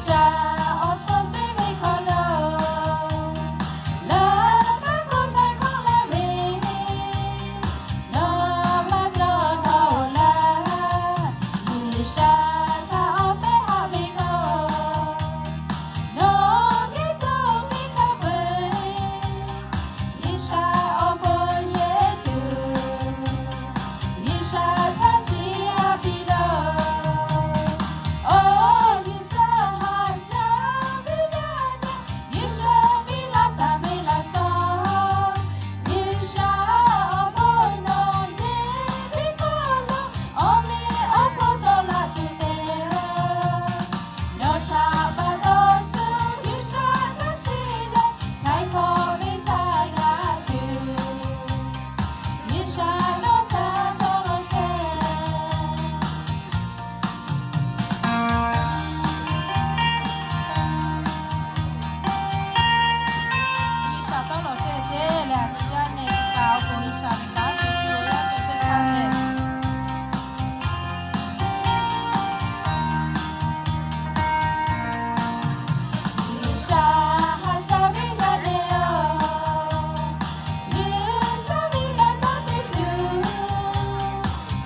Shaˍ awˬ suhˍ suhˍ ve hk'aw lo, leuˉ maˇ k'oˆ htaiˍ hkawˇ leh ve, nawˬ maˇ dawˇ nawˬ laˇ. G'uiˬsha htaꞈ awˬ teˇ haꞈ ve k'o, nawˬ geh cawˬ ve htaꞈ peuˬ. G'uiˬsha awˬ bon yehˬ tuˬ, G'uiˬsha htaꞈ chiˇ a piˇ laˇ. Oˇ G'uiˬsha haꞈ jaˇ ve yaˇ nehˬ, G'uiˬsha piˇ laˇ taˍ ve laꞈ shawnˍ. G'uiˬsha awˬ bon nawˬ yehˬ ve hk'aw lo, awˬ meꞈ awˬ hponˇ tawˆ la tuˬ te. Nawˬ htaꞈ pa taw shuˍ G'uiˬsha htaꞈ shiˍ leh, htaiˍ hkawꞈ ve htaꞈ g'a tuˬ, G'uiˬsha nawˬ htaꞈ dawˇ law chehˇ. G'uiˬsha dawˇ law chehˇ chehˇ leh, a nyi yaˇ nehˬ kaꞈ awˬ bon G'uiˬsha ve kanˉ te tuˬ awˬ yanˇ cawˬ chehˇ htaˇ leh, G'uiˬsha haꞈ jaˇ ve yaˇ nehˬ aˬ, G'uiˬsha ve kanˉ htaꞈ te tuˬ,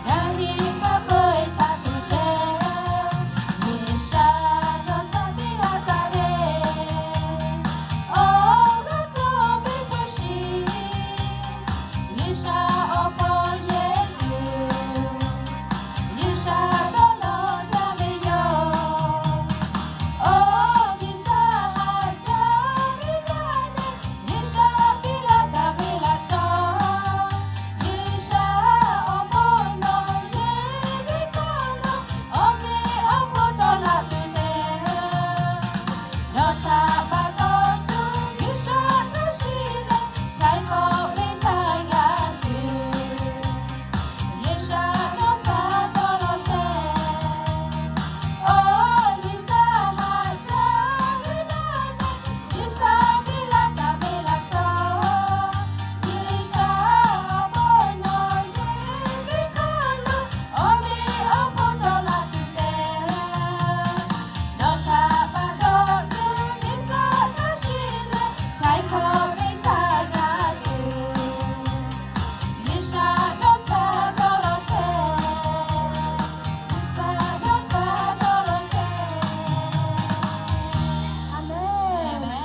ngaˬ hui maˇ peuˬ htaꞈ tuˬ chehˇ. G'uiˬsha nawˬ htaꞈ piˇ laˇ taˍ ve, awˬ g'aˇ cawˬ ve hpu shiˍ, G'uiˬsha awˬ bon yehˬ tuˬ, G'uiˬsha dawˇ law jaˇ ve yoˬ. Oˇ G'uiˬsha haꞈ jaˇ ve yaˇ nehˬ, G'uiˬsha piˇ laˇ taˍ ve laꞈ shawnˍ. G'uiˬsha awˬ bon nawˬ yehˬ ve hk'aw lo, awˬ meꞈ awˬ hponˇ tawˆ la tuˬ te. Nawˬ htaꞈ pa taw shuˍ G'uiˬsha htaꞈ shiˍ leh, htaiˍ hkawꞈ ve htaꞈ g'a tuˬ, G'uiˬsha nawˬ htaꞈ dawˇ law chehˇ. Oˇ G'uiˬsha haꞈ jaˇ ve yaˇ nehˬ, G'uiˬsha piˇ laˇ taˍ ve laꞈ shawnˍ. G'uiˬsha awˬ bon nawˬ yehˬ ve hk'aw lo, awˬ meꞈ awˬ hponˇ tawˆ la tuˬ te. Nawˬ htaꞈ pa taw shuˍ G'uiˬsha htaꞈ shiˍ leh, htaiˍ hkawꞈ ve htaꞈ g'a tuˬ, G'uiˬsha nawˬ htaꞈ dawˇ law chehˇ. G'uiˬsha nawˬ htaꞈ dawˇ law chehˇ. Aˍmenˍ.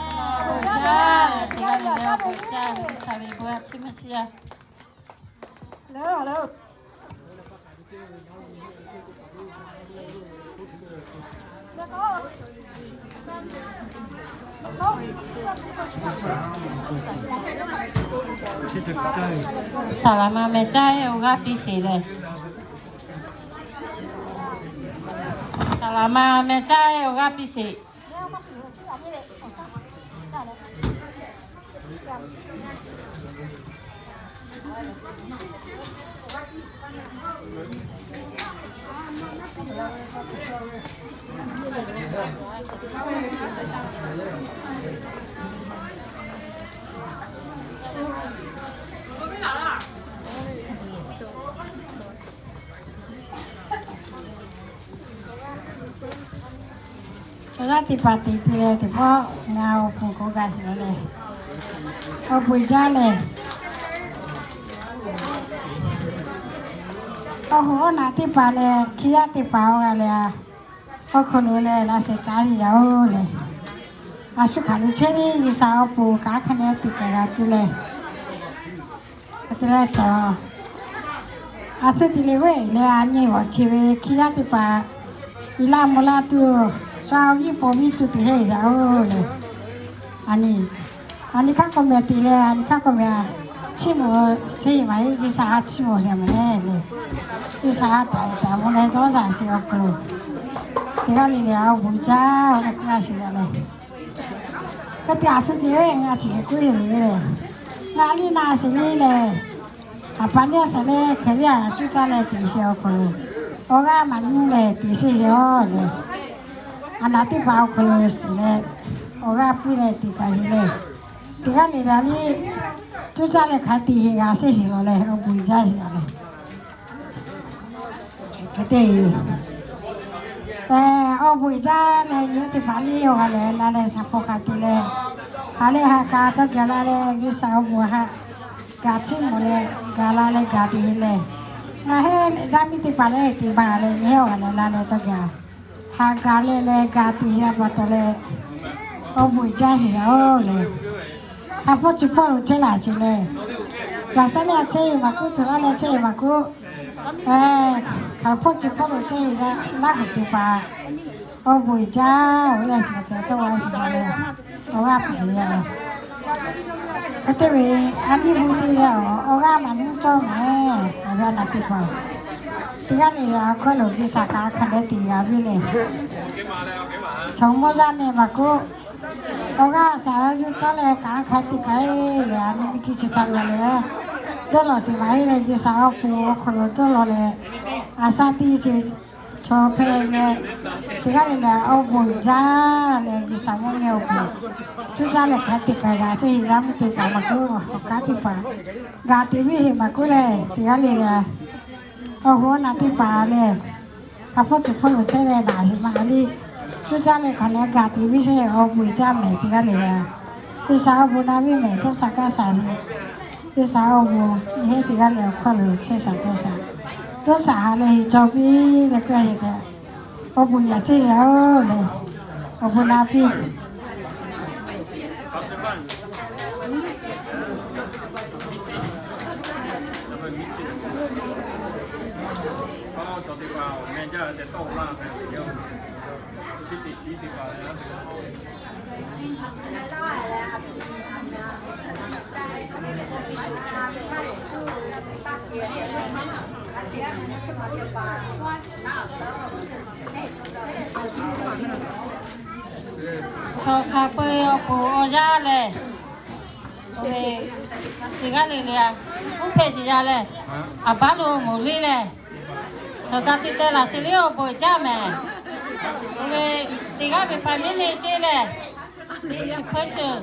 Saˍ laˍ ma meh caˇ awˬ g'aˇ piˇ sheˍ leh, saˍ laˍ ma meh caˇ awˬ g'aˇ piˇ sheˍ. Chaw yaˇ teˇ hpaˍ teꞈ piˇ leh teˇ pawˆ ngaˬ awˬ pon k'awꞈ g'a sheˍ law leh, awˬ bon jaˇ leh, awˬ hoꞈ awˬ naꞈ teˇ hpaˍ leh hkiˇ yaˇ teˇ hpaˍ awˬ g'a leh, awˬ hk'aw lo leh laꞈ sheh caˉ yaˇ oˬ leh, a shu hk'aˬ lo chehˇ le G'uiˬsha awˬ pon kaꞈ hk'a neh teꞈ kaꞈ g'a tuˬ leh, a te leh chaw a shu teꞈ le ve leh a nyi vawˬ che ve hkiˇ yaˇ teˇ hpaˍ, i laˇ mvuh laˇ tuˬ, sha awˬ g'euˆ paw miˇ tuˬ teꞈ hehˇ yaˇ oˬ leh, a nyi, a nyi hk'aˇ k'awꞈ meh teꞈ leh a nyi hk'aˇ k'awꞈ meh, chiˇ mvuh sheˍ maˇ heˆ, G'uiˬsha haꞈ chiˇ mvuh sheˍ maˇ heˆ leh, G'uiˬsha haꞈ taˍ taˍ mvuh leh zawˇ zaꞈ sheˍ awˬ hk'aw lo, teˇ g'aˇ le le awˬ bon jaˇ oˬ leh k'oˆ g'a sheˍ yaˇ leh, hk'e te a shu teꞈ ve ngaˬ chi leh k'oˆ ve le leh, ngaˬ liˇ na sheˍ le leh, a pa liˇ a shaˍ leh hk'e liˇ a cuˇ caˇ leh teꞈ sheˍ awˬ hk'aw lo, awˬ g'aˇ maˇ nuˇ leh teꞈ sheˍ sheˍ oˬ leh, a naˍ teˇ hpaˍ awˬ hk'aw lo shiˍ leh, awˬ g'aˇ piˇ leh teꞈ kaꞈ heˍ leh, teˇ g'aˇ le le a liˇ cuˇ caˇ leh hk'a teꞈ heˍ g'a sheˍ sheˍ law leh awˬ bon jaˇ sheˍ a leh, hk'e te Awˬ bon uiˍ jaˇ leh nyi teˇ hpaˍ liˇ awˬ g'a lehˬ la leh shaˍ hpaw kaꞈ te leh, ha lehˬ ha ka tawˇ gaˬ la leh G'uiˬsha awˬ bon haꞈ gaˬ chiˇ mawˬ leh gaˬ la leh gaˬ te leh, ngaˬ heˆ leh yaˇ miˇ teˇ hpaˍ lehˬ te baˬ leh nyi heˆ awˬ g'a lehˬ la leh tawˇ gaˬ, haꞈ gaˬ leh leh gaˬ te yaˇ pa taw leh, awˬ bon uiˍ jaˇ shiˍ yaˇ-oˬ lehˬ, hk'a hpawˇ chi hpawˇ lo chehˇ laˇ sheˍ lehˬ, laꞈ shehˉ leh chehˇ ve maˬ kuˉ, tuˬ laˇ leh chehˇ ve maˬ kuˉ, hk'a hpawˇ chi hpawˇ lo chehˇ ve yaˇ laˇ kuiˬ teˇ hpaˍ, awˬ bon uiˍ jaˇ-oˬ lehˬ, shiˍ tawˇ g'a shiˍ leh, awˬ g'aˇ peuˬ ve yoˬ. Hk'e te ve, a nyiˇ hu teˇ g'aˇ awˬ g'aˇ maˇ nuˇ cawˇ mehˍ. Awˬ g'aˇ naˬ teˇ hpaˍ teˇ g'aˇ le le awˬ hkawˇ lo G'uiˬsha kaꞈ hk'a dehꞈ te g'a ve le. Chaw mawˇ yaˇ mehˍ maˬ kuˉ, awˬ g'aˇ shaˍ yuˬ taˉ leh kaꞈ hk'a teˇ k'ai leh, a nyi miˇ hkiˇ chi htaꞈ g'a leh, dawˇ lawˬ sheˍ maˍ heˆ leh G'uiˬsha awˬ pon awˬ hk'aw lo dawˇ lawˬ leh, a shaˉ tiˇ sheˍ chaw hpehꞈ leh, teˇ g'aˇ le le awˬ bon uiˍ jaˇ leh G'uiˬsha mawˇ mehˍ awˬ pon, cuˇ caˇ leh hk'a teˇ k'ai g'a sheˍ. Yaˇ miˇ teˇ hpaˍ maˬ kuˉ, awˬ kaˉ teˇ hpaˍ, g'a te viˉ sheˍ maˬ kuˉ lehˬ, teˇ g'aˇ le le awˬ g'aˇ naˬ teˇ hpaˍ lehˬ, hk'a hpawˇ chi hpawˇ lo chehˇ leh naˬ sheˍ maˍ liˇ, cuˇ caˇ leh hk'a leh g'a te viˉ sheˍ, awˬ bon uiˍ jaˇ mehˍ teˇ g'aˇ le le. G'uiˬsha awˬ bon naˍ viˉ mehˍ, dawˇ sha kaˇ sha ve G'uiˬsha awˬ bon heˆ teˇ g'aˇ le awˬ hkawˇ lo chehˇ shaˍ dawˇ sha, dawˇ sha ha leh heˍ cawˬ piˇ leh k'ai heˍ tehꞈ, awˬ bon yaꞈ chehˇ yaˇ-oˬ lehˬ, awˬ bon naˍ piˇ Chaw hk'a peu-eˬ awˬ pon awˬ yaˇ lehˬ, teˇ g'aˇ le le a, uˉ hpehꞈ sheˍ yaˇ lehˬ, aˬ baˉ lo moˍ liˇ lehˬ, chaw ka tiꞈ teh laˬ sheˍ liˇ awˬ bon uiˍ jaˇ mehˍ. Teˇ g'aˇ ve family ceˇ lehˬ, teˇ chi hpeuˇ sheˍ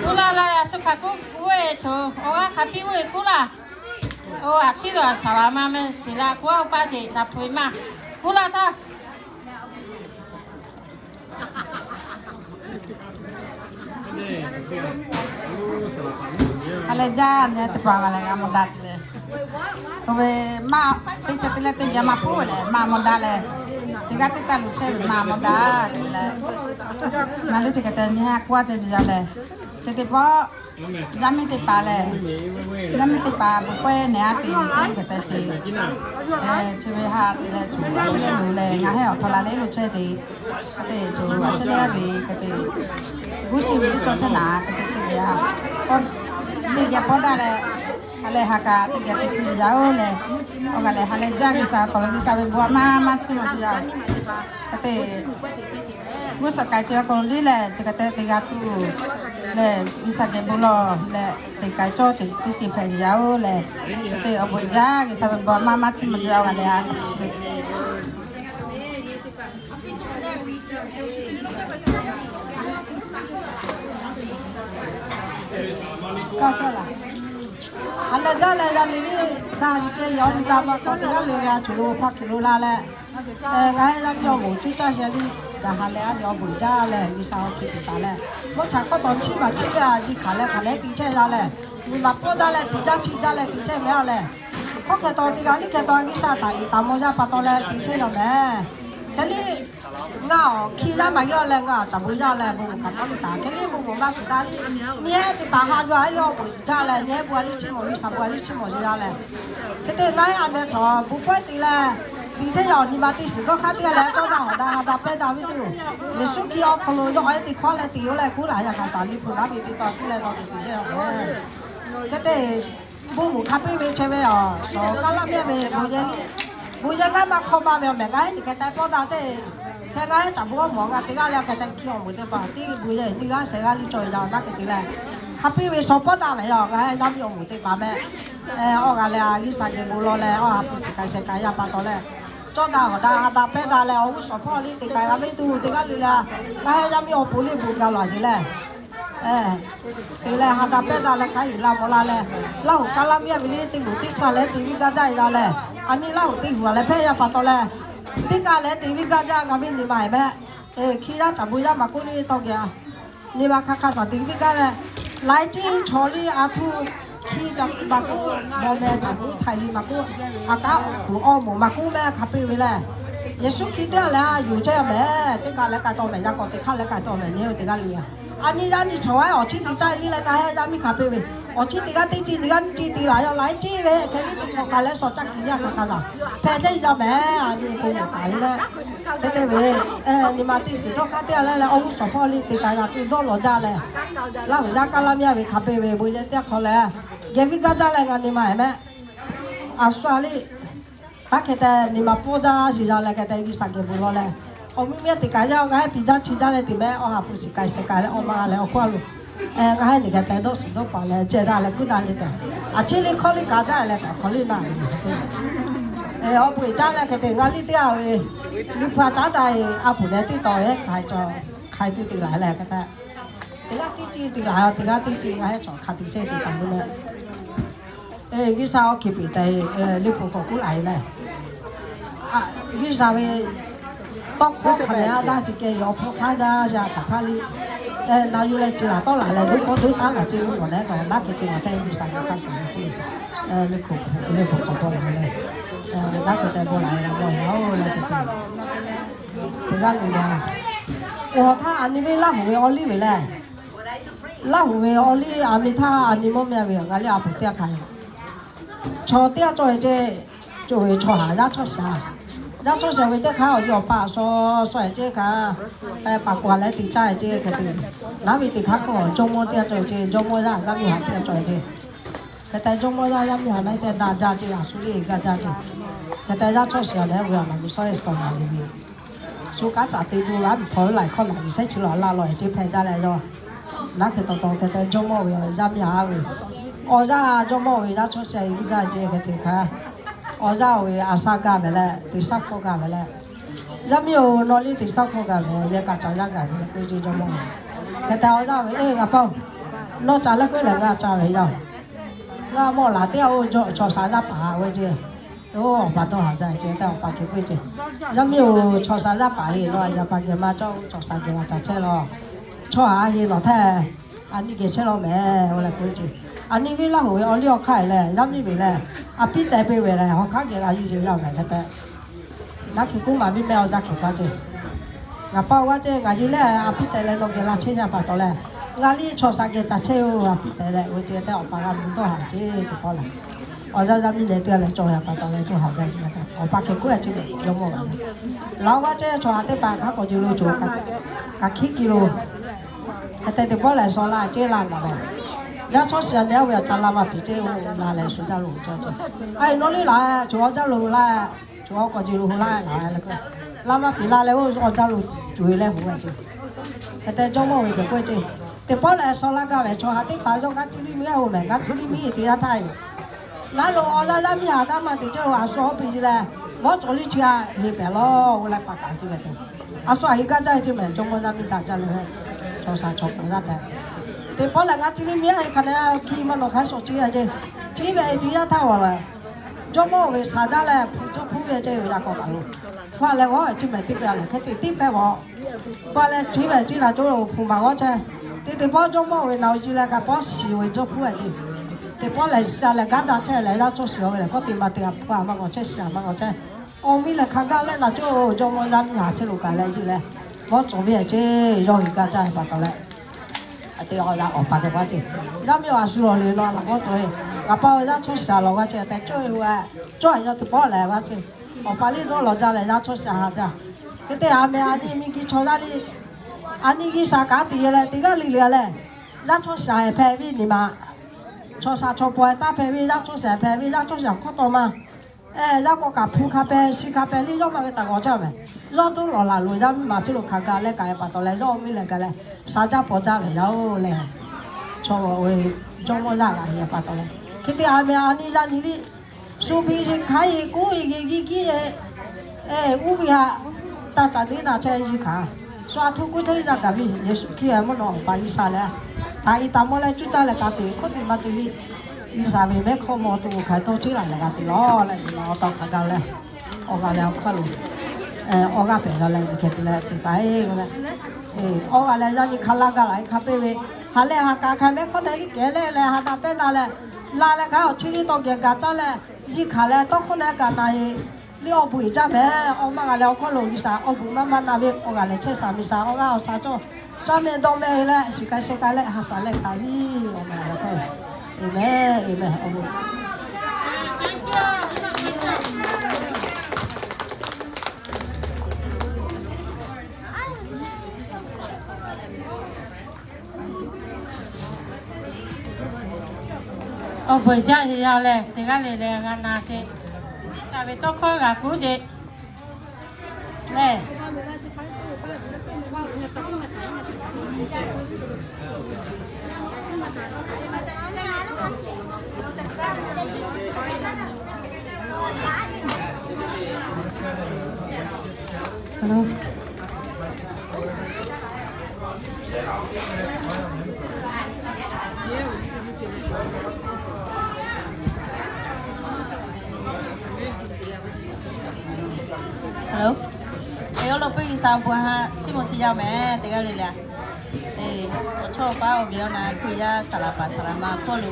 kuˉ laˇ laˇ a shu hk'a kuˉ kuˉ ve chaw awˬ g'aˇ hk'a piˇ ve kuˉ laˇ. Oˇ a ciˉ lo a shaˍ laˍ ma meh sheˍ la kuˉ a paˇ sheˍ naˍ hpu-eˬ maˇ kuˉ laˇ htaˇ, a leh jaˇ nyi teˇ hpaˍ g'a leh g'a mawˬ daꞈ te leh, k'oˆ ve maˇ teˇ ceuˬ te leh teˇ geh maˇ hpuˇ ve lehˬ maˇ mawˬ daꞈ leh, teˇ g'aˇ teˇ kaˇ lo chehˇ ve maˇ mawˬ daꞈ te leh, ngaˬ hui chi hk'e te nyi ha k'oˆ a te yaˇ lehˬ, chi teˇ pawˆ yaˇ miˇ teˇ hpaˍ lehˬ, yaˇ miˇ teˇ hpaˍ bon pawehˇ nehˬ a te nyi te hk'e te ce, chi ve ha te leh tuˬ a shehˉ leh loˬ leh ngaˬ heˆ awˬ htaw la leh lo chehˇ ce, a te tuˬ a shehˉ leh ve hk'e te, g'uˇ suhˍ ve teˇ cawˇ chehˇ naˍ hk'e te teˇ geh, teˇ geh pawˆ daꞈ leh, ha leh ha kaꞈ teˇ geh teˇ hkui yaˇ-oˬ lehˬ, awˬ g'aˇ lehˬ ha leh jaˇ G'uiˬsha awˬ hk'aw lo G'uiˬsha ve bon a maˇ maˇ chiˇ mawˬ te yaˇ-oˬ. Hk'e te g'uˇ suhˍ k'ai chi awˬ hk'aw lo liˇ lehˬ, chi hk'e te teˇ g'aˇ tuˬ lehˬ G'uiˬsha geh bon lawˬ leh teˇ k'ai cawˇ teˇ ceuˬ hpehꞈ yaˇ-oˬ lehˬ, hk'e te awˬ bon jaˇ G'uiˬsha ve bon a maˇ maˇ chiˇ mawˬ te yaˇ awˬ g'aˇ lehˬ, a leh jaˇ leh g'a le liˇ daꞈ yuˬ te yaw nyi daꞈ ma hk'aw teˇ g'aˇ le g'a tuˬ lo hpaˇ tuˬ lo la leh, ngaˬ heˆ yaˇ miˇ awˬ moˍ cuˇ caˇ sheh liˇ daꞈ ha leh a leh awˬ bon jaˇ leh G'uiˬsha awˬ hk'e te taˍ leh, mvuhˇ chaꞈ hk'awˇ taw chiˇ maˬ chiˇ ve a ji hkanˍ leh hk'aˬ lehˉ te chehˇ yaˇ lehˬ, nyi ma pawˆ daꞈ leh piˇ jaˇ chiˇ jaˇ leh te chehˇ meh a lehˬ, hk'aˬ hk'e taw teˇ g'aˇ liˇ hk'e taw G'uiˬsha htaꞈ iˍ taˍ mawˬ yaˇ pa taw leh te chehˇ yaˇ meh. Hk'e liˇ ngaˬ awˬ hkiˇ yaˇ maˇ yawˇ leh ngaˬ caˍ bon yaˇ leh bon kaꞈ taˉ liˇ kaꞈ hk'e liˇ bon maˍ maˇ shiˍ daꞈ liˇ, nyi heˆ teˇ hpaˍ ha yaˇ a yawˇ bon jaˇ leh nyi heˆ bon a liˇ chiˇ mawˬ G'uiˬsha bon a liˇ chiˇ mawˬ yaˇ lehˬ, hk'e te ngaˬ heˆ a meh chaw bon pawehˇ te leh, te chehˇ yaˇ awˬ nyi ma teˇ shiˍ dawˇ hk'aˇ teˇ g'aˇ leh cawˇ daꞈ hawꞈ daꞈ ha daꞈ pehˇ daꞈ ve teˇ-oˬ, Yeˍsuˆ Hkriꞈ awˬ hk'aw lo yawˇ a e teˇ hkawˇ leh te yoˬ leh kuˉ laˬ yaˇ hk'a caˍ liˇ hpu daꞈ ve teˇ taw kuˉ leh taw te te chehˇ yaˇ meh. Hk'e te bon moˍ hk'a piˇ ve chehˇ ve a, kaˇ laˇ mehˆ ve bon yehˬ liˇ, bon yehˬ ngaˇ maˇ hk'awˇ maˇ ve awˬ meh ngaˬ heˆ teˇ hk'e te pawˆ daꞈ chehˇ, hk'e ngaˬ heˆ caˍ bon awˬ moˍ ngaˬ teˇ g'aˇ leh hk'e te hkiˇ awˬ moˍ teˇ hpaˍ teˇ bon yehˬ nyiˇ g'aˇ shehˍ g'aˇ liˇ cawˬ yaˇ awˬ naˉ hk'e te leh, hk'a piˇ ve shawˍ pawˆ daꞈ ve a, ngaˬ heˆ yaˇ miˇ awˬ moˍ teˇ hpaˍ meh, awˬ g'aˇ lehˬ a G'uiˬsha geh bon lawˬ leh awˬ ha hpu shiˍ k'ai sheh k'ai yaˇ pa taw leh, cawˇ daꞈ hawꞈ daꞈ ha daꞈ pehˇ daꞈ leh awˬ g'uˇ suhˍ hpawˇ liˇ teˇ k'ai g'a ve tuˬ teˇ g'aˇ le le, ngaˬ heˆ yaˇ miˇ awˬ pon liˇ bon ga lawˬ a ce leh, te leh ha daꞈ pehˇ daꞈ leh hk'a iˍ la mawˬ la leh, Laˇ huˍ kaˇ laˇ mehˆ ve liˇ teˇ moˍ teˇ shaˍ leh te viˉ gaˇ jaˇ e la leh, A nyi Laˇ huˍ teˇ g'uiˬ a leh hpehˇ yaˇ pa taw leh, teˇ kaˆ leh te viˇ gaˇ jaˇ ngaˬ ve nyi ma hehꞈ mehˆ. Hkiˇ yaˇ caꞈ bu yaˇ maˍ k'oˆ le tawˇ geh a, nyi ma hk'a hk'a shaˍ te viˇ gaˇ leh, laiˉ ciˉ chaw liˇ a htuˇ, hkiˇ caꞈ maˍ k'oˆ, mawˬ mehˍ caꞈ k'oˆ, htaiˍ liꞈ maˍ k'oˆ, a kaˉ kuˬ awˬ moˍ maˍ k'oˆ mehˆ hk'a peu ve leh, Yeˍsuˆ Hkriꞈ teˇ g'aˇ leh a yuˬ chehˇ mehˍ. Teˇ kaˆ leh k'ai taw mehˍ, yaˇ k'awꞈ teˇ hk'aˇ leh k'ai taw mehˍ, nyi teˇ g'aˇ le. A nyi yaˇ nyi chaw a awˬ chiˉ te caˇ liˇ leh ngaˬ hui yaˇ miˇ hk'a peu ve, awˬ chiˉ teˇ g'aˇ teˇ ciˇ, teˇ g'aˇ nyiˇ ciˇ te laˬ yaˇ, laiˉ ciˉ ve hk'e liˇ teˇ hk'awꞈ hk'a leh shawˍ caˇ kiˍ yaˇ hk'a hk'a shaˍ hpehꞈ chehˇ yaˇ mehˍ. A nyi k'o moˍ taˍ le mehˆ. Hk'e te ve, nyi ma teˇ shiˍ dawˇ hk'aˇ teˇ g'aˇ leh leh awˬ g'uˇ suhˍ hpawˇ liˇ te kaꞈ g'a tuˬ dawˇ lawˬ jaˇ leh, Laˇ huˍ yaˇ kaˇ laˇ miˇ a ve hk'a peu ve bon yehˬ teˇ hk'awꞈ leh, geh viˇ gaˇ jaˇ leh ngaˬ nyi ma hehꞈ mehˆ. A shu a liˇ taˇ hk'e te nyi ma pawˇ jaˇ shiˍ yaˇ leh hk'e te G'uiˬsha geh bon lawˬ leh, awˬ miˇ miˇ teꞈ kaꞈ yaˇ ngaˬ hui piˇ jaˇ chi jaˇ leh teꞈ mehˆ awˬ ha hpu shiˍ k'ai shehˍ k'ai leh awˬ ma g'a leh awˬ hk'oˆ a loˬ, ngaˬ hui nyi hk'e te dawˇ shiˍ dawˇ paˍ leh ceh daꞈ leh kuˉ daꞈ le tehꞈ, a ciˉ liˇ hkawˇ liˇ kaꞈ jaˇ leh kaꞈ hk'aw liˇ naˆ ve, awˬ pon eˬ jaˇ leh hk'e te ngaˬ liˇ teˇ g'aˇ ve, liꞈ hpu a caˉ daꞈ e a puˍ leh teˇ taw ehˉ hk'ai cawˬ, hk'ai tuˬ te laˬ leh hk'e te, teˇ g'aˇ teˇ ciˇ te laˬ, teˇ g'aˇ teˇ ciˇ ngaˬ hui chaw hk'a te chehˇ te taˍ ve mehˆ. G'uiˬsha awˬ hkiˬ peˍ tehꞈ liꞈ hpu k'awꞈ k'oˆ laˬ e leh, G'uiˬsha ve tawˇ hkawˇ hk'a mehˍ a daˇ shiˍ keh yawˬ hpu hk'aˇ jaˇ shaˍ htaꞈ htaˇ liˇ, na yuˬ leh ci laˬ tawˆ laˬ leh doˉ k'awꞈ doˉ taˉ laˬ ce ve mawˬ leh k'awꞈ naˉ hk'e te maˬ tehꞈ G'uiˬsha ngaˬ hk'a shuˍ shuˍ te, liꞈ hpu k'awꞈ k'oˆ laˬ e leh, naˉ hk'e te bon laˬ e la mawˬ yaˇ oˬ leh te te, teˇ g'aˇ le le, awˬ htaˇ a nyi ve Laˇ huˍ ve awˬ liˇ ve leh, Laˇ huˍ ve awˬ liˇ a miˇ htaˇ a nyi mawˇ meh ve ngaˬ liˇ a puˍ teˇ hk'aˇ, chaw teˇ g'aˇ cawˬ e ce, cawˬ ve chaw haˍ yaˇ chawˇ shaˍ, yaˇ chawˇ shaˍ ve teˇ hk'aˇ awˬ yawˬ pa a shaw shaw e ce hk'aˇ, paˍ k'oˍ a leh te caˇ e ce hk'e te, naˉ ve teˇ hk'aˇ k'o jawˇmawˇ teˇ g'aˇ cawˬ e ce, jawˇmawˇ yaˇ yaˇ miˇ haˍ teˇ g'aˇ cawˬ e ce, hk'e te jawˇmawˇ yaˇ yaˇ miˇ haˍ naˉ te daꞈ jaˇ ce, a shu le gaˇ jaˇ ce, hk'e te yaˇ chawˇ shaˍ leh ve a naˬ ve shawˉ e shaw naˬ le ve shu kaˉ caꞈ te tuˬ laˇ mvuhˇ hpawˇ ve laiˬ hkawˇ naˬ ve shehˉ chi lawˬ a laˇ lawˬ e ce hpehꞈ jaˇ leh yaˇ, naˉ hk'e taw taw hk'e te jawˇmawˇ ve awˬ yaˇ miˇ haˍ ve, awˬ yaˇ jawˇmawˇ ve yaˇ chawˇ shaˍ e gaˇ ce hk'e te hk'aˇ, awˬ yaˇ oˬ ve a shaˉ gaˇ ve leh teˇ shaˉ hkawˇ gaˇ ve leh, yaˇ miˇ oˬ nawˬ liˇ teˇ shaˉ hkawˇ gaˇ ve yehˬ kaꞈ caˍ yaˇ gaˬ ve leh k'oˆ ce jawˇmawˇ ve, hk'e te awˬ yaˇ ve eˬ ngaˬ pa oˬ, nawˬ caˍ leh k'oˆ lehˬ ngaˬ caˍ ve yaˇ, ngaˬ mawˬ laˬ teˇ g'aˇ oˇ chaw shaˍ yaˇ paˍ ve ce, oˇ awˬ pa dawˇ haˍ jaˇ ce tehꞈ awˬ pa hk'e k'oˆ ce, yaˇ miˇ oˬ chaw shaˍ yaˇ paˍ heˆ nawˬ a yaˇ pa geh maˇ cawˇ, chaw shaˍ geh laˬ caˍ chehˇ law, chaw haˍ heˆ nawˬ htaˇ a nyi geh chehˇ law mehˍ oˬ leh k'oˆ ce, a nyi ve Laˇ huˍ ve awˬ liˇ awˬ hk'aˇ leh yaˇ miˇ ve leh, a piˉ teh pe ve leh awˬ hk'aˇ geh g'a yiˇ ce yaˇ mehˍ hk'e te, naˉ hk'e k'oˆ maˍ viˉ meh awˬ jaˇ hk'e k'oˆ ce, ngaˬ pa oˬ g'a ce ngaˬ yehˬ leh a piˉ teh leh nawˬ geh laˇ chehˇ yaˇ pa taw leh, ngaˬ liˇ chaw shaˍ geh caˍ chehˇ oˬ a piˉ teh leh oˇ ce tehꞈ awˬ pa g'a mvuh dawˇ haˍ ce teˇ pawˆ lehˬ, awˬ yaˇ yaˇ miˇ leh teˇ g'aˇ leh cawˇ yaˇ pa taw leh dawˇ haˍ jaˇ ce, awˬ pa hk'e k'oˆ a ce jawˇmawˇ g'a leh, laˬ oˬ g'a ce chaw haˍ teˇ hpaˍ hk'a k'awꞈ jehˬ lo cawˬ, kaꞈ hkiˉ ki lo, hk'e te teˇ pawˆ lehˬ shaw laˇ ce laˇ naˬ leh, yaˇ chawˇ shaˍ nehˬ oˇ ve a ca laˇ maˇ piˍ ce oˇ laˇ leh shu jaˇ lo cawˇ ce, a e nawˬ liˇ laˬ, chaw awˬ jaˇ lo laˇ, chaw awˬ k'awꞈ jehˬ lo laˇ laˬ leh, laˇ maˇ piˍ laˇ leh oˇ awˬ jaˇ lo cawˬ e leh hoꞈ ve ce. Hk'e te jawˇmawˇ ve k'oˆ ce, teˇ pawˆ lehˬ shaw laˇ gaˇ ve chaw haˍ teˇ hpaˍ yawˇ g'aˇ chi liˇ miˇ a oˬ mehˍ, g'aˇ chi liˇ miˇ teˇ yanˇ htaˇ e, naˉ lo awˬ yaˇ yaˇ miˇ haˍ taˇ maˇ te ce oˬ a shu awˬ piˇ ce leh, mawˇ cawˬ liˇ chi a heˍ pehˍ lawˬ oˬ leh pa kaꞈ ce leh te, a shu a heˍ gaˇ jaˇ ce mehˍ jawˇmawˇ yaˇ miˇ daꞈ jaˇ leh, chaw shaˍ chaw paˍ g'aˇ tehꞈ, teˇ pawˆ lehˬ g'aˇ chi liˇ miˇ a heˍ hk'a nehˬ kiˇ maˇ nawˬ hk'a shawˍ ce a ce, chi ve teˇ yanˇ htaˇ a leh, jawˇmawˇ ve shaˍ jaˇ leh hpu cawˇ hpuˇ ve ce ve yaˇ k'awꞈ kaꞈ lo, hpu a leh g'awˇ ve ce mehˍ teˇ pehˍ lehˬ hk'e te teˇ pehˍ g'awˇ pa leh chi ve ce naˬ cawˇ lo hpu maˍ g'awˇ chehˇ, teˇ teˇ pawˆ jawˇmawˇ ve naˬ oˬ yiˇ leh kaꞈ pawˆ shiˍ ve cawˇ hpuˇ a ce, teˇ pawˆ lehˬ shiˍ a leh gaˇ daꞈ chehˇ lehˬ yaˇ chawˇ shiˍ a ve lehˬ kawˇ te maˇ te a hpu a maˇ g'awˇ chehˇ shiˍ a maˇ g'awˇ chehˇ, awˬ miˇ lehˬ hk'a gaˇ leh naˬ cawˇ jawˇmawˇ yaˇ miˇ haˍ chehˇ lo kaꞈ leh yiˇ leh, mawˇ cawˬ ve a ce, yawˇ heˍ gaˇ jaˇ ve pa taw leh, a te awˬ yaˇ awˬ pa k'e k'oˆ ce, yaˇ miˇ a shu lawˬ le lawˬ a laꞈ g'awˇ cawˬ e, ngaˬ pa oˬ yaˇ chawˇ shaˍ lawˬ g'a ce tehꞈ cawˇ e oˬ a, cawˇ a yaˇ teˇ pawˆ lehˬ g'a ce, awˬ pa liˇ dawˇ lawˬ jaˇ leh yaˇ chawˇ shaˍ haˍ jaˇ, hk'e te a meh a nyi miˇ giˇ chaw yaˇ liˇ, a nyi giˇ shaˍ kaꞈ te ye leh teˇ g'aˇ le le a leh, yaˇ chawˇ shaˍ hpehꞈ ve nyi ma, chaw shaˍ chaw paw taˇ hpehꞈ ve yaˇ chawˇ shaˍ hpehꞈ ve yaˇ chawˇ shaˍ hkawˇ tawˍ ma yaˇ k'awꞈ kaꞈ hpu hk'a peh shi hk'a peh liˇ yawˇ maˇ g'a taˍ g'awˇ chehˇ mehˍ, yawˇ tuˉ lawˬ laˬ loˬ yaˇ miˇ ma cawˇ lo hk'a gaˇ leh kaꞈ e pa taw leh yawˇ miˇ leh gaˇ leh shaˍ jaˇ paw jaˇ ve yaˇ oˬ leh, chaw ve jawˇmawˇ yaˇ g'a heˍ pa taw leh, hk'e te a meh a nyi yaˇ nyi liˇ, shu biˇ yeˬ hkanˉ yeˬ kuˉ yeˬ geh giˇ giˇ e, uˉ ve haꞈ taˇ caꞈ neˉ naˬ chehˇ yiˇ hkanˍ, shu a htuˇ kuˉ chehˇ yaˇ gaˬ ve Yeˍsuˆ Hkriꞈ mvuhˇ naw awˬ pa G'uiˬsha leh, taꞈ e taꞈ mawˇ leh cuˇ caˇ leh ka te hkawˇ te maˇ te liˇ G'uiˬsha ve mehˆ hk'awˇ maw tuˬ hk'aˬ hk'e tawˇ cheˉ laˬ leh g'a te lawˬ leh, nawˬ tawˇ hk'a gaˇ leh, awˬ g'aˇ leh awˬ hk'aˇ lo, awˬ g'aˇ pehˬ g'a leh g'uiˬ hk'e te leh teˇ kaꞈ e k'o leh, awˬ g'aˇ leh yaˇ nyi hk'a laˇ gaˇ laˬ e hk'a peu-eˬ ve, ha leh ha kaꞈ hk'a mehˆ hk'awˇ na liˇ kehˬ leh leh ha kaꞈ pehˇ na leh, la leh hk'a awˬ chi liˇ tawˇ geh gaˬ caˇ leh, yiˇ hkanˍ leh tawˇ hkawˇ na kaꞈ na e, liˇ awˬ bvuhꞈ jaˇ mehˍ. Awˬ maˇ g'a leh awˬ hk'aw lo G'uiˬsha awˬ bvuhꞈ maˇ maˇ na ve awˬ g'aˇ leh chehˇ shaˍ miˬ shaˍ awˬ g'aˇ awˬ shaˍ cawˇ, caˇ meh dawˇ meh leh shiˍ k'ai sheh k'ai leh ha shaˍ leh kaꞈ viˉ awˬ maˇ g'a leh hk'aˇ, Aˍmenˬ, Aˍmenˬ, awˬ bvuhꞈ. Awˬ bvuhꞈ jaˇ heˍ yaˇ leh teˇ g'aˇ le le g'a na sheˍ. G'uiˬsha ve tawˇ hkawˇ g'a kuˉ sheˍ lehˬ. Awˬ lawn peu G'uiˬsha awˬ bon ha chiˇ mvuh sheˍ yaˇ mehˍ teˇ g'aˇ le le. Awˬ chawˇ awˬ paˉ awˬ ve awˬ na Hkriꞈ yaˇ saˍ laˍ paˍ saˍ laˍ ma hk'aw lo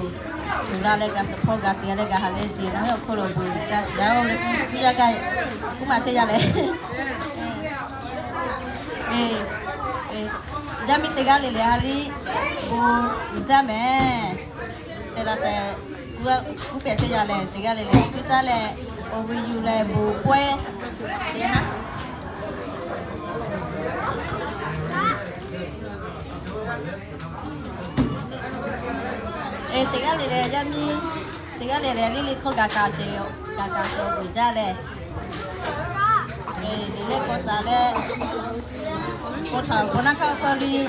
cuˬ la leh g'a suhˍ hpawˇ g'a te leh g'a ha leh sheˍ, nawˬ hui awˬ hk'aw lo awˬ bon uiˍ jaˇ sheˍ yaˇ oˬ leh, yaˇ gaˇ k'oˆ maˍ chehˇ yaˇ leh. Yaˇ miˇ teˇ g'aˇ le le ha liˇ bon uiˍ jaˇ mehˍ. Te la sheˍ, kuˉ pehˍ chehˇ yaˇ leh teˇ g'aˇ le le cuˇ caˇ leh, awˬ bon yuˬ leh bon pawehˇ te haˉ. Teˇ g'aˇ le le yaˇ miˇ teˇ g'aˇ le le liˇ liˇ hkawˇ gaˬ kaꞈ sheˍ, gaˬ kaꞈ sheˍ awˬ bon uiˍ jaˇ leh, liꞈ leh k'awꞈ caˍ leh, k'awꞈ htaꞈ k'awꞈ naˇ hk'aˇ hk'aˇ liˇ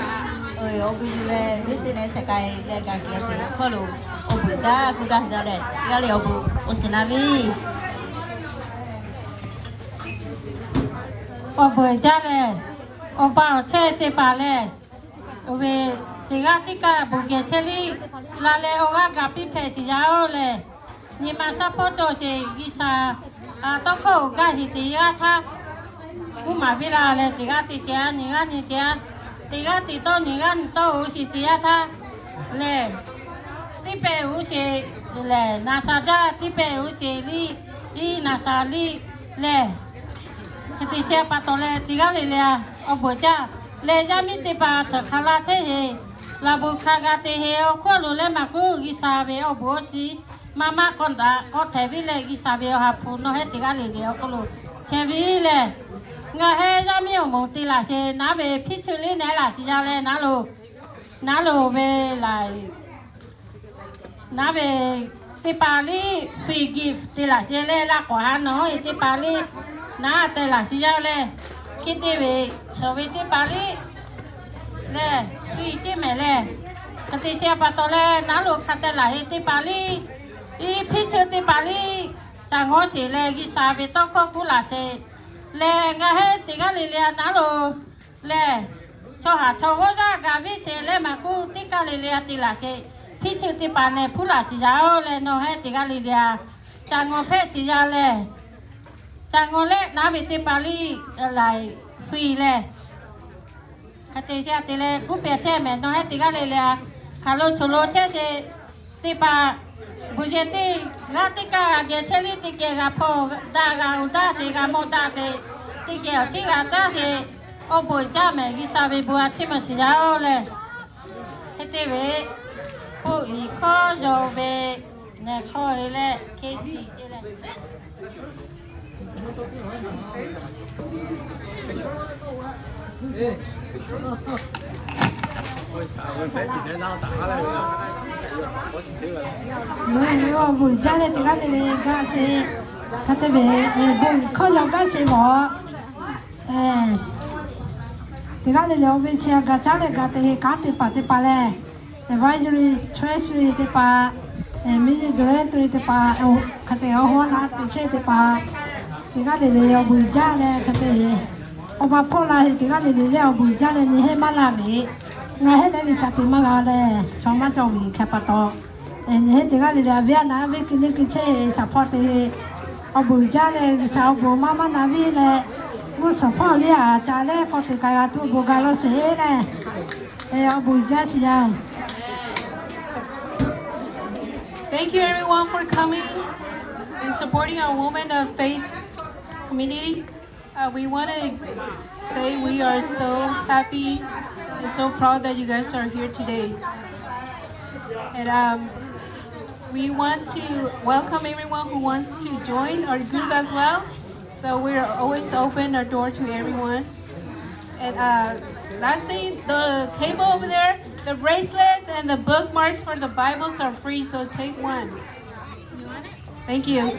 awˬ bon yuˬ leh viˉ sheˍ leh shehˍ k'ai leh gaˬ kehˬ sheˍ hk'aw lo awˬ bon uiˍ jaˇ kuˇ gaˇ jaˇ leh, teˇ g'aˇ le awˬ bon awˬ shiˍ na viˉ awˬ bon uiˍ jaˇ leh, awˬ pa awˬ chehˇ teˇ hpaˍ lehˬ, oˇ ve teˇ g'aˇ teˇ kaˆ bon geh chehˇ liˇ la leh awˬ g'aˇ gaˬ piˇ hpehꞈ sheˍ yaˇ oˬ lehˬ, nyi ma shaˉ hpawˇ cawˬ sheˍ G'uiˬsha, a tawˇ hkawˇ awˬ gaˇ heˍ teˇ g'aˇ htaˇ, kuˉ maˍ viˉ la leh teˇ g'aˇ teˇ ceh a, nyi g'aˇ nyi ceh a, teˇ g'aˇ teˇ tawˇ nyi g'aˇ nyi tawˇ oˇ sheˍ teˇ yanˇ htaˇ lehˬ, teˇ pehˍ oˇ sheˍ lehˬ naˍ shaˍ jaˇ, teˇ pehˍ oˇ sheˍ liˇ, iˉ naˍ shaˍ liˇ lehˬ, hk'e te shehˍ pa taw leh teˇ g'aˇ le le a, awˬ bon jaˇ leh yaˇ miˇ teˇ hpaˍ chaw hk'a laˇ chehˇ heˍ, laˬ bon hk'a g'a te heˍ awˬ hk'oˆ lo leh maˇ k'oˆ G'uiˬsha ve awˬ bon awˬ shiˍ maˇ maˇ k'awꞈ daꞈ k'awꞈ htehˍ viˉ leh G'uiˬsha ve awˬ ha hpu nawˬ hehˉ teˇ g'aˇ le le awˬ hk'oˆ lo chehˇ viˉ leh, ngaˬ hehˉ yaˇ miˇ awˬ moˍ te laˬ sheˍ naˉ ve hpiˇ cheuˇ liˇ nehˉ laˬ sheˍ yaˇ leh naˉ lo, naˉ lo ve laˬ naˉ ve teˇ hpaˍ liˇ free gift te laˬ sheˍ leh laˇ k'awꞈ ha nawˬ e teˇ hpaˍ liˇ naˉ te laˬ sheˍ yaˇ leh, hk'e te ve chaw ve teˇ hpaˍ liˇ lehˬ free ceˇ mehˍ lehˬ, hk'e te shehˍ pa taw leh naˉ lo hk'a te laˬ heˍ teˇ hpaˍ liˇ, iˉ hpiˇ cheuˇ teˇ hpaˍ liˇ, caꞈ ngawˉ sheˍ leh G'uiˬsha ve tawˇ hkawˇ kuˉ laˬ sheˍ leh ngaˬ hehˉ teˇ g'aˇ le le a naˉ lo lehˬ, chaw haˍ chaw g'awˇ yaˇ gaˬ viˉ sheˍ leh maˇ k'oˆ teˇ g'aˇ le le a te laˬ sheˍ, hpiˇ cheuˇ teˇ hpaˍ nehˬ hpuˉ laˬ sheˍ yaˇ oˬ leh nawˬ hehˉ teˇ g'aˇ le le a, caꞈ ngawˬ hpehˇ sheˍ yaˇ lehˬ, caꞈ ngawˬ leh naˉ ve teˇ hpaˍ liˇ laiˬ free lehˬ, hk'e te shehˍ te leh kuˉ pehˍ chehˇ mehˍ nawˬ hehˉ teˇ g'aˇ le le a, hk'aˬ lo choˬ lo chehˇ sheˍ teˇ hpaˍ, bon yehˬ teˇ g'aˇ teˇ kaˆ g'a geh chehˇ liˇ teˇ geh g'a hpawˇ daꞈ g'a uˬ daꞈ sheˍ g'a mawˇ daꞈ sheˍ, teˇ geh awˬ chiˉ g'a caˇ sheˍ, awˬ bon uiˍ jaˇ mehˍ G'uiˬsha ve bon a chiˇ mvuh sheˍ yaˇ oˬ lehˬ, hk'e te ve, hpu iˍ hkawˇ yaw ve nehˬ hkawˇ e leh hk'e shiˍ ce leh Awˬ bon uiˍ jaˇ leh teˇ g'aˇ le le gaˇ sheˍ. Hk'a te ve, bon hkawˇ yaw gaˇ sheˍ mawˬ. Teˇ g'aˇ le le awˬ ve chi a gaˬ caˉ leh gaˬ te heˍ kanˉ teˇ hpaˍ teˇ hpaˍ lehˬ, advisory, treasury teˇ hpaˍ, music director teˇ hpaˍ, hk'a te awˬ hawˉ naˉ teˇ chehˇ teˇ hpaˍ, teˇ g'aˇ le le awˬ bon uiˍ jaˇ leh hk'a te, awˬ ma hpawˇ la heˍ teˇ g'aˇ le le leh awˬ bon uiˍ jaˇ leh nyi hehˉ maˇ la ve, ngaˬ hehˉ leh ve htaꞈ te maˇ g'a leh chaw maˇ cawˬ ve hk'e pa taw, Teˇ g'aˇ le le a viˉ a naˍ viˉ ki neˇ ki chehˇ shaˍ hpawˇ te, awˬ bon jaˇ leh G'uiˬsha awˬ bon maˇ maˇ naˍ viˉ leh, g'uˇ suhˍ hpawˇ liˇ a ca leh k'awꞈ teꞈ k'ai g'a tuˬ bon ga law sheˍ leh, awˬ bon jaˇ sheˍ yaˇ. Thank you everyone for coming and supporting our Women of Faith community. Uh, we want to say we are so happy and so proud that you guys are here today. And um, we want to welcome everyone who wants to join our group as well. So we're always open our door to everyone. And uh, last thing, the table over there, the bracelets and the bookmarks for the Bibles are free, so take one. Thank you.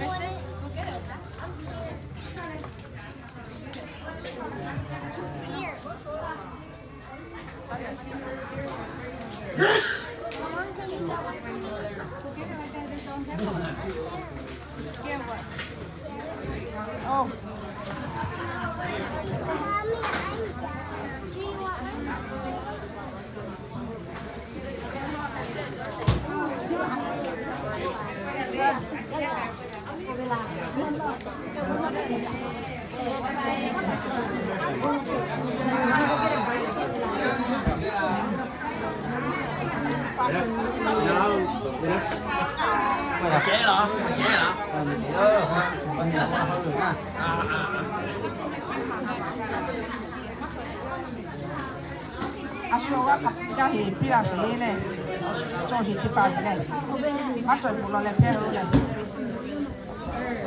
A shu awˬ g'aˇ hk'aˬ piˇ gaˇ heˍ piˇ laˇ sheˍ leh, cawˬ heˍ teˇ hpaˍ ve leh, maˇ cawˬ bon lawˬ leh hpehˇ lo leh,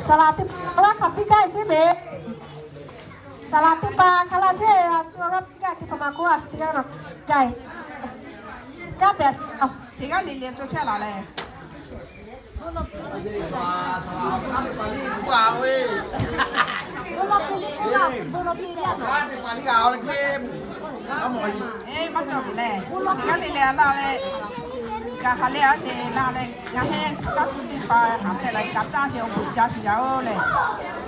saˍ laꞈ teˇ hpaˍ awˬ g'aˇ hk'aˬ piˇ gaˇ heˍ chehˇ ve, saˍ laꞈ teˇ hpaˍ hk'a laˇ chehˇ, a shu awˬ g'aˇ piˇ gaˇ teˇ hpaˍ maˇ k'oˆ, a shu teˇ g'aˇ maˇ gaˇ heˍ, kanˉ pehˍ. Teˇ g'aˇ le le cawˬ chehˇ laˬ leh, maˇ cawˬ ve leh, teˇ g'aˇ le le a laˇ leh, kaꞈ ha lehˬ a te laˇ leh, ngaˬ hehnˇ caˇ tuˬ teˇ hpaˍ haꞈ tehꞈ la kaꞈ caˇ sheˍ awˬ bon jaˇ sheˍ yaˇ oˬ leh,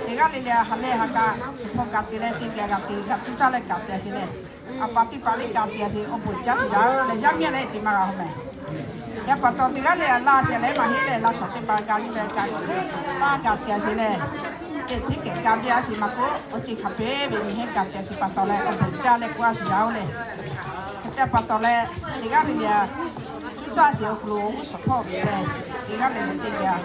teˇ g'aˇ le le ha lehˬ ha kaꞈ chi hpawˇ kaꞈ te leh teˇ geh g'a te g'a tuˇ taˇ leh kaꞈ te sheˍ leh, a pa teˇ hpaˍ le kaꞈ te sheˍ awˬ bon jaˇ sheˍ yaˇ oˬ leh, yaˇ miˇ leh te maˇ g'a hawˬ mehˍ. Yaˇ pa taw teˇ g'aˇ le a laˇ sheˍ leh maˇ heˆ leh laˇ shawˍ teˇ hpaˍ g'a yuˬ leh kaꞈ paˇ kaꞈ te sheˍ leh, kehˬ tiˉ kehˬ g'a biˇ a sheˍ maˇ k'oˆ, awˬ ceuˬ hk'a peu-eˬ ve nyi hehnˇ kaꞈ te sheˍ pa taw leh awˬ bon jaˇ leh k'oˆ a sheˍ yaˇ oˬ leh, hk'e te pa taw leh, teˇ g'aˇ le le a tuˇ caˇ sheˍ awˬ hk'aw lo g'uˇ suhˍ hpawˇ ve leh, teˇ g'aˇ le le teˇ geh a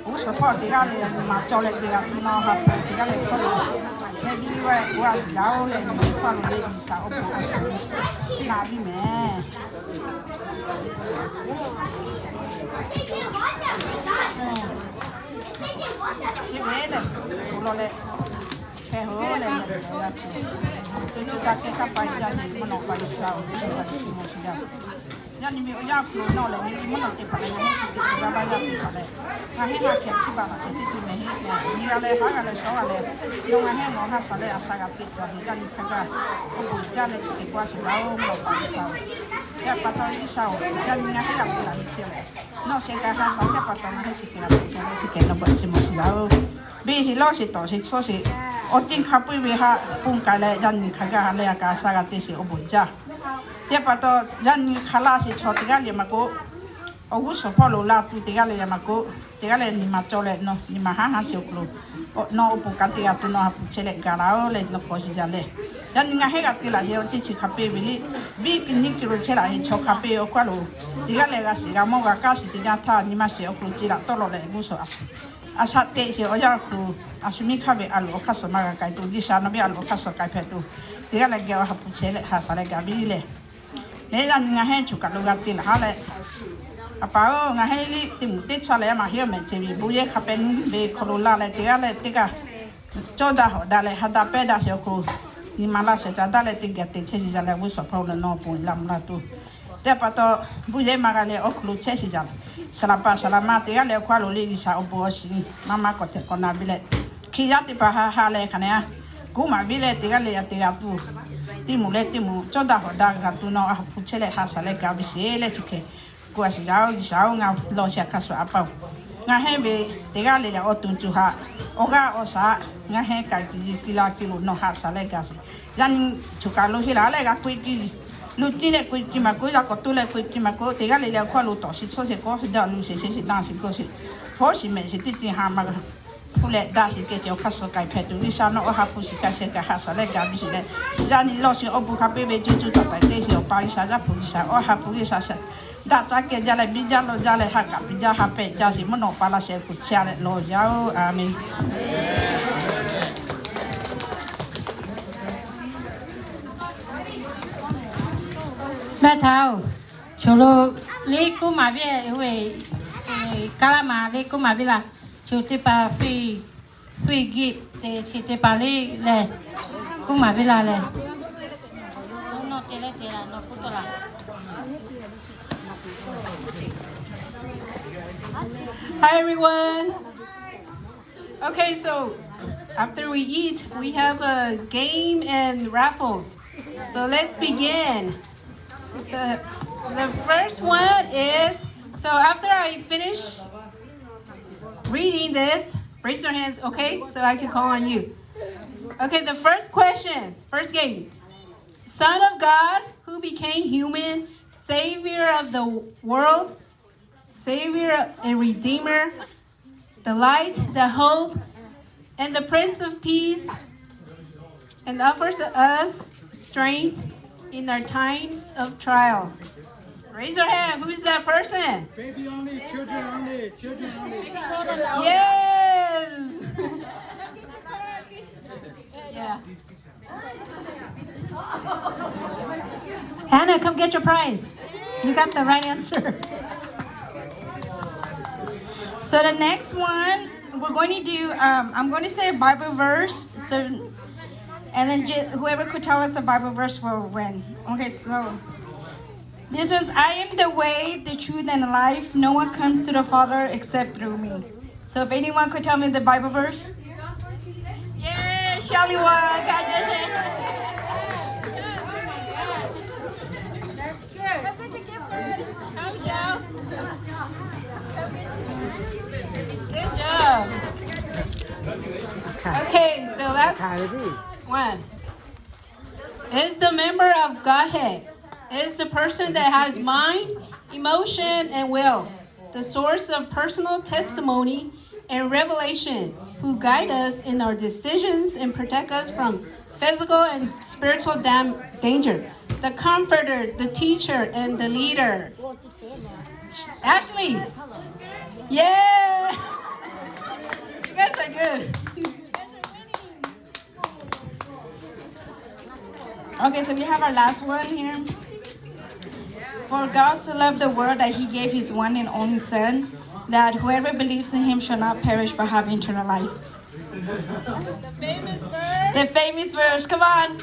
g'uˇ suhˍ hpawˇ teˇ g'aˇ le le nyi ma cawˬ leh teˇ g'aˇ tuˬ nawˬ ha hpehꞈ teˇ g'aˇ le hk'aw lo chehˇ biˇ ve k'oˆ a sheˍ yaˇ oˬ leh, nyi hk'aw lo le G'uiˬsha awˬ bon awˬ shiˍ naˍ biˇ mehˍ. Teˇ ve leh, bon lawˬ leh hpehˇ hoˉ leh, yaˇ tuˬ, to co taˇ kehˉ kaˇ pa jaˇ sheˍ mvuhˇ naw pa G'uiˬsha awˬ bon pa shiˍ mawˬ shiˍ yaˇ. Yaˇ nyi ve awˬ yanˇ hk'aw lo nawˬ lehˬ nyi ve mvuhˇ naw teˇ hpaˍ leh ngaˬ hehnˇ chi ceuˬ chi g'a ba yaˇ teˇ hpaˍ leh, ngaˬ hehnˇ ha hkehꞈ chi baˬ laꞈ sheh teˇ ceuˬ mehˍ heˆ leh, nyi g'a leh haˉ g'a leh shawˉ g'a leh, nawˬ ngaˬ hehnˇ nawˬ ha shaˍ leh a shaˍ g'a teˇ caˬ ve yaˇ nyi hk'a gaˇ awˬ bon jaˇ leh chi hk'e k'oˆ a sheˍ yaˇ oˬ mvuhˇ naw pa G'uiˬsha oˬ. Yaˇ pa taw G'uiˬsha oˬ, yaˇ nyi ngaˬ hehnˇ g'a te laꞈ nyi chehˇ leh, nawˬ shehˍ kaꞈ ha shaˍ shehˍ pa taw ngaˬ hehnˇ chi hk'e g'a te chehˇ leh chi hk'e nawˬ bon chi mawˬ shiˍ yaˇ oˬ. Biˇ shiˍ lawˇ shiˍ tawˍ shiˍ tsuhˇ shiˍ, awˬ tiˇ hk'a peu-eˬ ve ha ponˇ k'ai leh yaˇ nyi hk'a gaˇ ha leh a kaꞈ a shaˍ g'a teˇ shiˍ awˬ bon jaˇ. Teˇ pa taw, yaˇ nyi hk'a laˇ sheˍ chaw teˇ g'aˇ le maˇ k'oˆ, awˬ g'uˇ suhˍ hpawˇ lo laˇ tuˬ teˇ g'aˇ le maˇ k'oˆ, teˇ g'aˇ le nyi ma cawˬ leh nawˬ nyi ma haˉ haˉ sheˍ awˬ hk'aw lo, nawˬ awˬ pon kanˉ te g'a tuˬ nawˬ ha hpu chehˇ leh gaˬ laˇ oˬ leh nawˬ hk'aw shiˍ jaˇ leh, yaˇ nyi ngaˬ hehnˇ g'a te laꞈ sheˍ awˬ ceuˬ chi hk'a peu-eˬ ve le, biˇ kiˬ nyiˇ kiˬ lo chehˇ laꞈ sheˍ chaw hk'a peu-eˬ awˬ hk'aw lo, teˇ g'aˇ le g'a shiˍ g'a mawˇ g'a kaˇ shiˍ teˇ g'aˇ htaˇ nyi ma shiˍ awˬ hk'aw lo ce laꞈ tawˆ lawˬ leh g'uˇ suhˍ a shaˍ teꞈ sheˍ awˬ yanˇ awˬ hk'aw lo, a shu miˇ hk'aˇ ve a loˍ awˬ hk'aˇ suh maˇ g'a k'ai tuˬ, G'uiˬsha nawˬ ve a loˍ awˬ hk'aˇ suh k'ai hpehꞈ tuˬ, teˇ g'aˇ le geh awˬ ha hpu chehˇ leh ha shaˍ leh gaˬ biˇ leh, leh yaˇ nyi ngaˬ hehnˇ choˬ kaˬ lo g'a te laꞈ haˉ leh, a pa oˬ, ngaˬ hehnˇ liˇ teˇ moˍ teˇ chaˇ leh maˇ heˆ awˬ mehˍ ce ve bon yehˇ hk'a pehꞈ nuˇ ve hk'aw lo laˇ leh teˇ g'aˇ le teˇ g'aˇ cawˇ daꞈ hawꞈ daꞈ leh ha daꞈ pehˇ daꞈ sheˍ awˬ hk'aw lo, nyi ma laˇ shehˍ ca daꞈ leh teˇ geh te chehˇ shiˍ jaˇ leh g'uˇ suhˍ hpawˇ lo nawˬ awˬ pon laˇ mvuh laˇ tuˬ, teˇ pa taw, bon yehˇ maˇ g'a leh awˬ hk'aw lo chehˇ shiˍ jaˇ. Saˍ laꞈ pa saˍ laꞈ ma teˇ g'aˇ le awˬ hk'aw lo le G'uiˬsha awˬ bon awˬ shiˍ maˇ maˇ k'awꞈ hteꞈ k'awꞈ na biˇ leh, hk'e yaˇ teˇ hpaˍ ha ha leh hk'a nehˬ a, kuˉ maˍ biˇ leh teˇ g'aˇ le a teˇ g'aˇ tuˬ, teˇ moˍ leh teˇ moˍ cawˇ daꞈ hawꞈ daꞈ g'a tuˬ nawˬ a ha hpu chehˇ leh ha shaˍ leh gaˬ biˇ sheˍ leh chi hk'e k'oˆ a shiˍ yaˇ oˬ. G'uiˬsha oˬ, ngaˬ lawˬ shehˍ hk'a shuˍ a pa oˬ, ngaˬ hehnˇ ve teˇ g'aˇ le le awˬ to co ha, awˬ g'aˇ awˬ shaˍ, ngaˬ hehnˇ k'ai kiˬ yiˍ kiˬ la kiˬ lo nawˬ ha shaˍ leh gaˬ sheˍ. Yaˇ nyi choˬ kaˬ lo heˆ laˬ leh g'a k'oˆ kiˬ Luˬ tiˉ leh k'oˆ ve maˇ k'oˆ, yaˇ k'awꞈ toˇ leh k'oˆ ve maˇ k'oˆ, teˇ g'aˇ le le awˬ hkawˇ lo tawˍ shiˍ tcuhˇ sheˍ k'awˇ shiˍ daꞈ luˬ sheˍ sheˍ shiˍ daꞈ shiˍ k'oˆ sheˍ, hpawˇ shiˍ mehˍ shiˍ teˇ ceuˬ ha ma hpu leh daꞈ shiˍ keh shiˍ awˬ hk'aˇ suh k'ai hpehꞈ tuˬ G'uiˬsha nawˬ awˬ ha hpu shiˍ keh sheh kaꞈ ha shaˍ leh gaˬ miˬ shiˍ leh, yaˇ nyi lawˇ shiˍ awˬ bon hk'a peu ve cuˇ cuˇ taiˍ taiˍ teˇ shiˍ awˬ pa G'uiˬsha yaˇ hpu G'uiˬsha awˬ ha hpu G'uiˬsha shaˍ daꞈ caˇ keh jaˇ leh biˇ jaˇ lawˬ jaˇ leh ha kaꞈ piˇ jaˇ ha pehꞈ jaˇ shiˍ mvuhˇ naw pa laˇ sheh kuˬ chehˇ leh lawˬ yaˇ oˬ. A menˬ. Mehˆ htaꞈ oˬ, choˬ lo le kuˉ maˍ ve, kaˇ laˇ maˍ le kuˉ maˍ ve laˬ, choˬ teˇ hpaˍ hui, hui giˆ te chi teˇ hpaˍ le lehˬ, kuˉ maˍ ve laˬ lehˬ, nawˬ te leh te laˬ nawˬ kuˉ taw laˬ. Hi everyone. Okay, so after we eat, we have a game and raffles. So let's begin. The, the first one is, so after I finish reading this, raise your hands, okay? So I can call on you. Okay, the first question, first game. Son of God who became human, Savior of the world, Savior and Redeemer, the light, the hope, and the Prince of Peace, and offers us strength in our times of trial. Raise your hand. Who is that person? Baby only, children only, children only. Yes. Yeah. Anna, come get your prize. You got the right answer. So the next one, we're going to do, um, I'm going to say a Bible verse. So, and then ju- whoever could tell us the Bible verse will win. Okay, so this one's, I am the way, the truth, and the life. No one comes to the Father except through me. So if anyone could tell me the Bible verse. Yay, Shelly won. Congratulations. That's good. Come, Shell. Good job. Okay, so last one. Is the member of Godhead. Is the person that has mind, emotion, and will. The source of personal testimony and revelation, who guide us in our decisions and protect us from physical and spiritual dam- danger. The comforter, the teacher, and the leader. Ashley. Yeah. You guys are good. Okay, so we have our last one here. For God so loved the world that he gave his one and only Son, that whoever believes in him shall not perish but have eternal life. The famous verse. The famous verse. Come on.